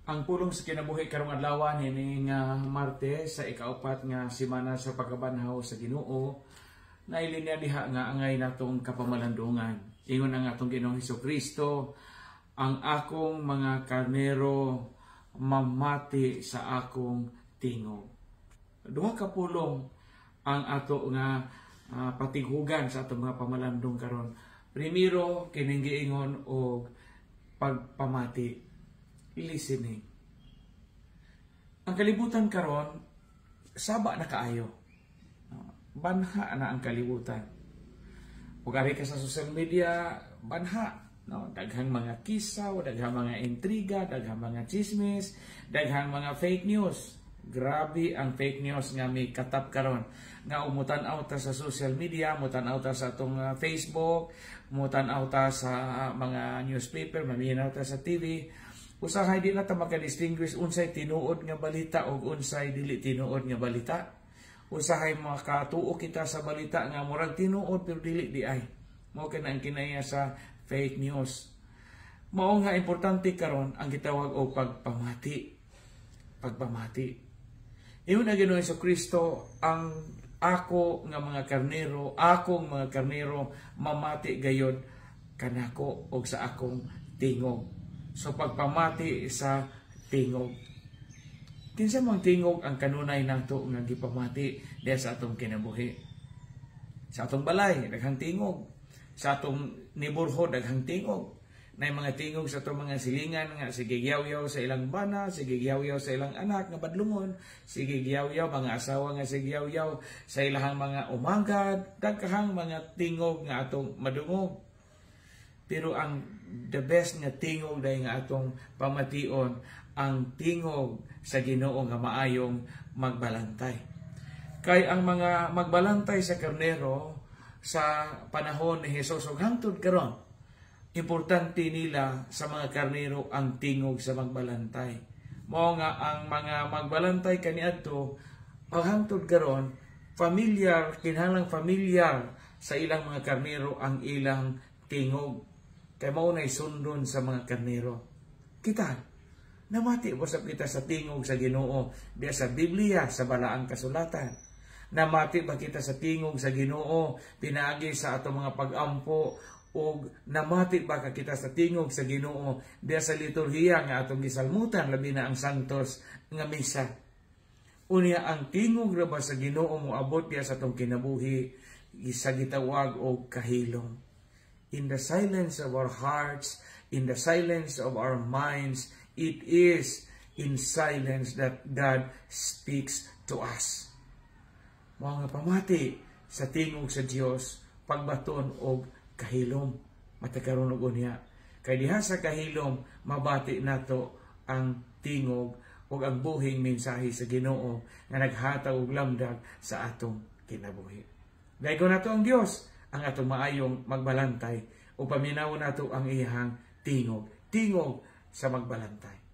Ang pulong sa kinabuhi karong adlaw niining Martes sa ikaupat nga semana sa pagkabanhaw sa Ginoo, nailinya diha nga angay natong kapamalandungan. Ingon ang atong Ginoong Kristo, "Ang akong mga karnero mamati sa akong tingog." Duha ka pulong ang ato nga patighugan sa atong mga pamalandong karon. Primero, kining giingon og pagpamati, listening. Ang kalibutan karon saba na kaayo. Banha na ang kalibutan. Ug ari ka sa social media, banha, no? Daghang mga kisaw, daghang mga intriga, daghang mga chismis, daghang mga fake news. Grabe ang fake news nga may katap karon. Nga mutan-aw ta sa social media, mutan-aw ta sa atong Facebook, mutan-aw ta sa mga newspaper, maminaw ta sa TV. Usahay di na ta maka-distinguish unsay tinuod nga balita o unsay dili tinuod nga balita. Usahay makatuo kita sa balita nga murag tinuod pero dili diay. Mao kay ang kinaya sa fake news. Mao nga importante karon ang gitawag og pagpamati. Pagpamati. Ingon ang Ginoong Kristo, "Ang ako nga mga karnero, akong mga karnero mamati gayod kanako og sa akong tingog." So pagpamati sa tingog. Kinsa mang tingog ang kanunay nato nga gipamati diha sa atong kinabuhi? Sa atong balay, daghang tingog. Sa atong neighborhood, daghang tingog. Nay mga tingog sa atong mga silingan nga sige yaw-yaw sa ilang bana, sige yaw-yaw sa ilang anak nga badlungon, sige yaw-yaw mga asawa nga sige yaw-yaw sa ilahang mga umangkad, daghang mga tingog nga atong madungog. Pero ang the best nga tingog dahil nga atong pamation, ang tingog sa Ginoo nga maayong magbalantay. Kay ang mga magbalantay sa karnero sa panahon ni Jesus ug hangtod karon, importante nila sa mga karnero ang tingog sa magbalantay. Mao nga ang mga magbalantay kaniadto ang hangtod karon, familiar, kinahanglang familiar sa ilang mga karnero ang ilang tingog. Kay mao nay sundon sa mga karnero. Kita, namati usab kita sa tingog sa Ginoo diya sa Biblia, sa Balaang Kasulatan? Namati ba kita sa tingog sa Ginoo pinaagi sa atong mga pag-ampo? Ug namati ba ka kita sa tingog sa Ginoo diya sa liturhiya nga atong gisalmutan, labi na ang Santos nga Misa? Unya ang tingog ra ba sa Ginoo moabot diya sa atong kinabuhi sa gitawag og kahilom? In the silence of our hearts, in the silence of our minds, it is in silence that God speaks to us. Mao nga pamati sa tingog sa Dios, pagbaton og kahilom, matag karon ug unya. Kay diha sa kahilom, mabati nato ang tingog ug ang buhing mensahe sa Ginoo nga naghatag og lamdag sa atong kinabuhi. Daygon nato ang Dios, ang atong maayong magbalantay, o paminawon nato ang iyang tingog, tingog sa magbalantay.